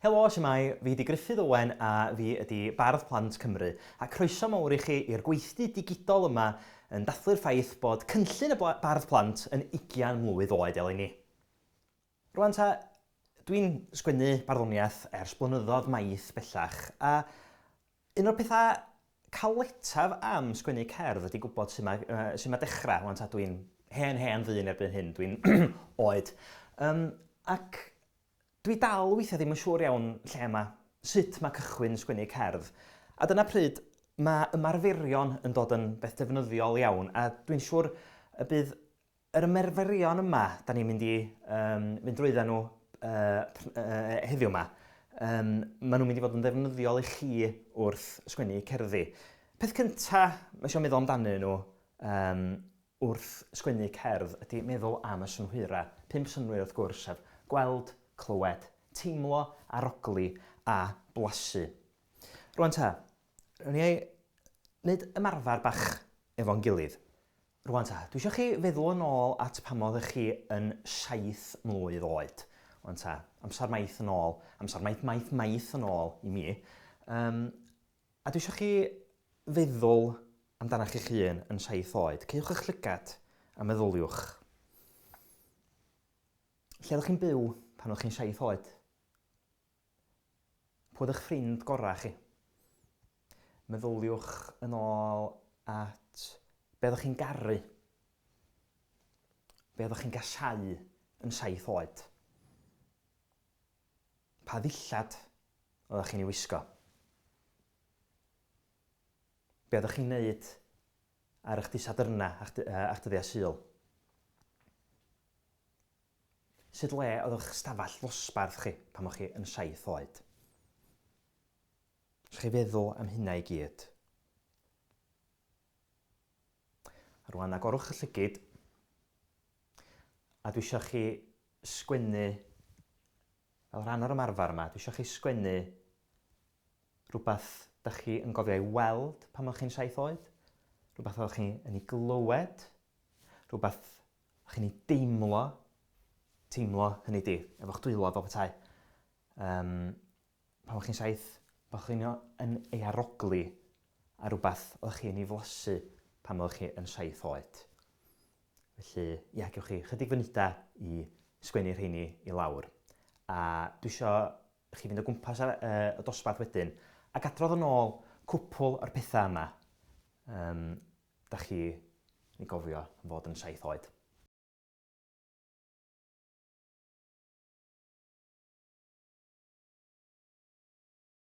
Helo, shwmae, fi 'di Gruffydd Owen a fi ydi Bardd Plant Cymru, a croeso mawr i chi i'r gweithdy digidol yma yn dathlu'r ffaith bod cynllun y Bardd Plant yn ugian mlwydd oed eleni. Rwan ta, dwi'n sgwennu barddoniaeth ers blynyddoedd maith bellach, a un o'r pethau caletaf am sgwennu cerdd ydi gwybod sut mae, uh, sut mae dechrau. Rwan ta, dwi'n hen, hen ddyn erbyn hyn, dwi'n oed. Um, ac dwi dal weithiau ddim yn siŵr iawn lle mae, sut mae cychwyn sgwennu cerdd. A dyna pryd mae ymarferion yn dod yn beth defnyddiol iawn, a dwi'n siŵr y bydd yr ymarferion yma da ni'n mynd i um, mynd drwydda nhw uh, uh, heddiw yma, um, maen nhw'n mynd i fod yn ddefnyddiol i chi wrth sgwennu cerddi. Peth cyntaf mae eisiau meddwl amdanyn nhw um, wrth sgwennu cerdd ydy meddwl am y synhwyrau, pump synnwyr wrth gwrs, sef gweld, clywed, teimlo, arogli a blasu. Rwan ta, rhawn ni wneud ymarfer bach efo'n gilydd. Rwan ta, dwi eisiau chi feddwl yn ôl at pan oeddech chi yn saith mlwydd oed. Rwan ta, amser maith yn ôl, amser maith maith maith yn ôl i mi. Um, A dwi isio chi feddwl amdanach chi'ch hun yn saith oed. Caewch eich llygad a meddyliwch. Lle oeddech chi'n byw pan oeddech chi'n saith oed? Pwy oedd eich ffrind gorau chi? Meddyliwch yn ôl at be oeddech chi'n garu. Be oeddech chi'n gasáu yn saith oed? Pa ddillad oeddech chi'n ei wisgo? Be oeddech chi'n neud ar eich dydd Sadyrnau a'ch, a'ch dyddiau Sul? Sut le oedd eich stafell ddosbarth chi pan o'ch chi yn saith oed? Rhaid chi feddwl am hynna i gyd. A rwan agorwch y llygid a dwi eisiau chi sgwennu, fel rhan o'r ymarfer yma, dwi eisiau chi sgwennu rhywbeth da chi yn gofio ei weld pan o'ch chi'n saith oed, rhywbeth oeddech chi yn ei glywed, rhywbeth o'ch chi'n ei deimlo, teimlo hynny di, efo'ch dwylo fel petai. Um, pan o'ch chi'n saith, bod chi'n yn ei arogli a rhywbeth oeddech chi yn ei flasu pan oeddech chi yn saith oed. Felly, ia, gewch chi chydig funudau i sgwennu rheini i lawr. A dwi isio chi fynd o gwmpas y, y dosbarth wedyn ac adrodd yn ôl cwpl o'r pethau yma um, da chi yn ei gofio am fod yn saith oed.